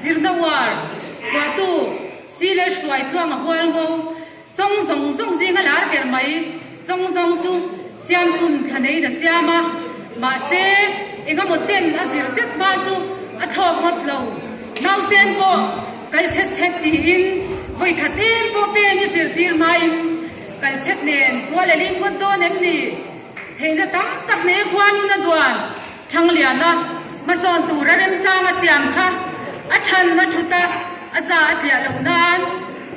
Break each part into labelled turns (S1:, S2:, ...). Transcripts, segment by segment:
S1: Zirna uar, Huahtu, Si leh hruai tluang a hual ngo. Chawng zawng zawng zinga lar ber mai chawng zawng chu siamtun thla neiin a siam a, mahse engemaw chen a zir zet hma chu a thlawk ngawt lo. Nausen pawh kal chhet chhet tiin vawi khat em pawh pen i zirtir hmain kal chhet nen tual a lim ngawt dawn em ni? Theihna tam tak nei khuanun a duan Thangliana hmasawn tura remchang a siam kha a than a thut a, a za a tliah loh nan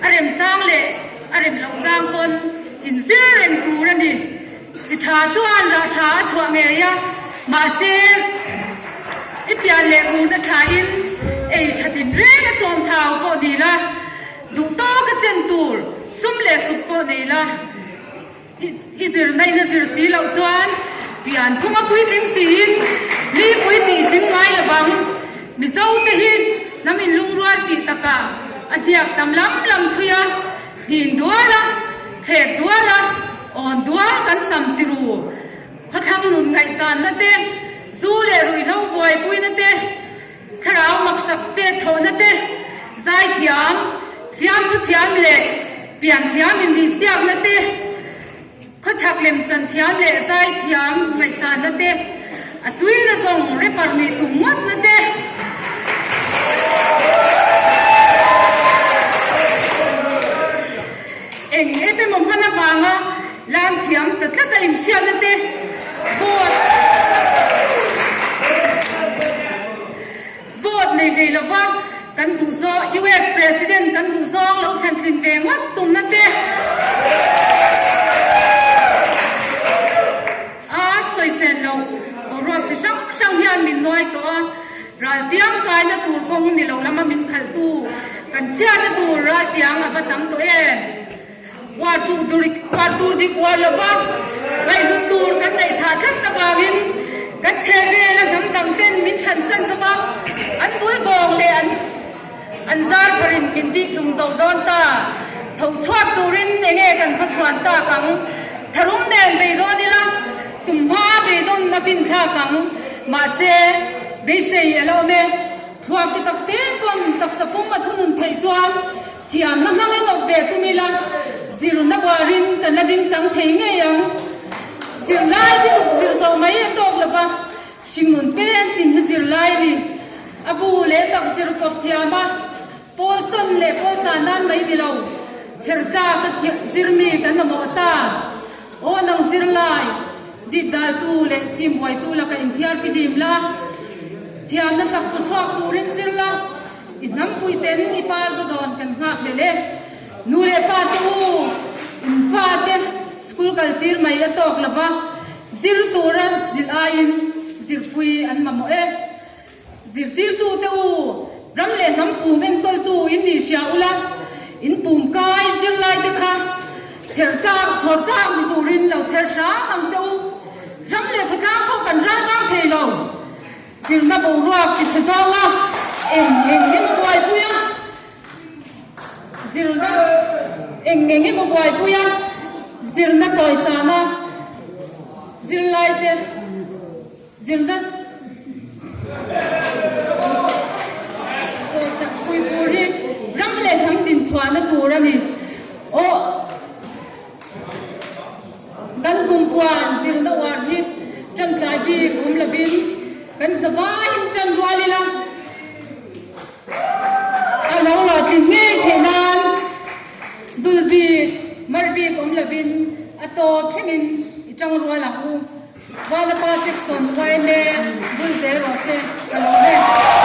S1: a remchang leh a rem loh chang pawn inzir reng tur a ni. Chi tha chuan rah tha a chhuah ngei a, mahse i pian leh urna thain ei tha tin reng a chawm thau pawh ni la, duh tawk a chen tur sum leh suk pawh nei la. I zirna in a zir si loh chuan pian phung a puitling siin mi pui tih tling ngai lo vang. Mizo te hi hnam inlungrual tih takah a hniak tam lam lam thui a, hnin dual a, thlek dual a, awn dual kan sam ti ru. Khawthlang nun ngaihsanna te, zu leh ruihhlo buaipuina te, Thlarau maksak chet thawhna te, zaithiam, fiamthu thiam leh pianthiam inrinsiakna te, khawchhak lemchan thiam leh zaithiam ngaihsanna te, a tuina zawng rapper nih tum ngawtna te, Eng em emaw hman avanga lam thiam ta tlat a inhriatna te vote vote nei hlei lova kan duh zawng US President kan duh zawng lo thlan tlin ve ngawt tumna te a sawisel lo boruak chi hrang hrang hian min nuai tawh a. Raltiang kaina tur kawng ni lo lama min khalhtu kan chhiatna tur raltiang a va tam tawh em? Uar tur uar tur dik uar lova ngaihhlut tur kan neih thah tlat avangin kan chhe vela hnam dang ten min thlansan zova an bul vawng leh an an zar pharin min dik hlum zo dawn ta. Tho chhuak turin enge kan hmachhuan tak ang? Tharum nen beidawn ila Tum hma beidawn a fin thlak ang. Mahse, beisei a la awm e. Thluak ti tak te pawn taksa pum a thunun theih chuan thiamna hmangin awp ve tum ila, zirna buarin kan la ding chang thei ngei ang. Zirlai ti tuk zir zawh mai a tawk lo va, hringnun pen tin hi zirlai a ni. A bu leh tak zir kawp thiam a, pawl sawn leh pawl san nan mai ni lo, chher tlak a zirmi kan mamawh ta. Aw nang zirlai, dip daltu leh chim buaitu laka inthiar fihlim la, thiamna tak pu chhuak turin zir la, i hnampui ten i par zu dawn kan nghak hlel e. Nu leh pa te u, in fa te school kal tir mai a tawk lova, zir tura zilh aiin zirpui an mamawh e. Zirtirtute u, ram leh hnam pum enkawltu in nih hria ula, in pum kai zirlaite kha chher tlak, thawr tlak ni turin lo chher hram ang che u. Ram leh khawtlang pawh kan ral bang thei lo. Zirna boruak ti chhe zawnga eng eng emaw buaipui a, zirna eng eng emaw buaipui a, zirna chawisana zirlaite, Zirna Chawchak Puipur hi ram leh hnam dinchhuahna tur a ni. Aw kan kumpuan zirna uar hi tantlai bik awm lovin kan zavaiin tan rual ila a lo hlawhtlin ngei theih nan dul bik mar bik awm lovin a tawp thlengin i tang rual ang u. Vanapa Section yma bul zel rawh se ka lawm e.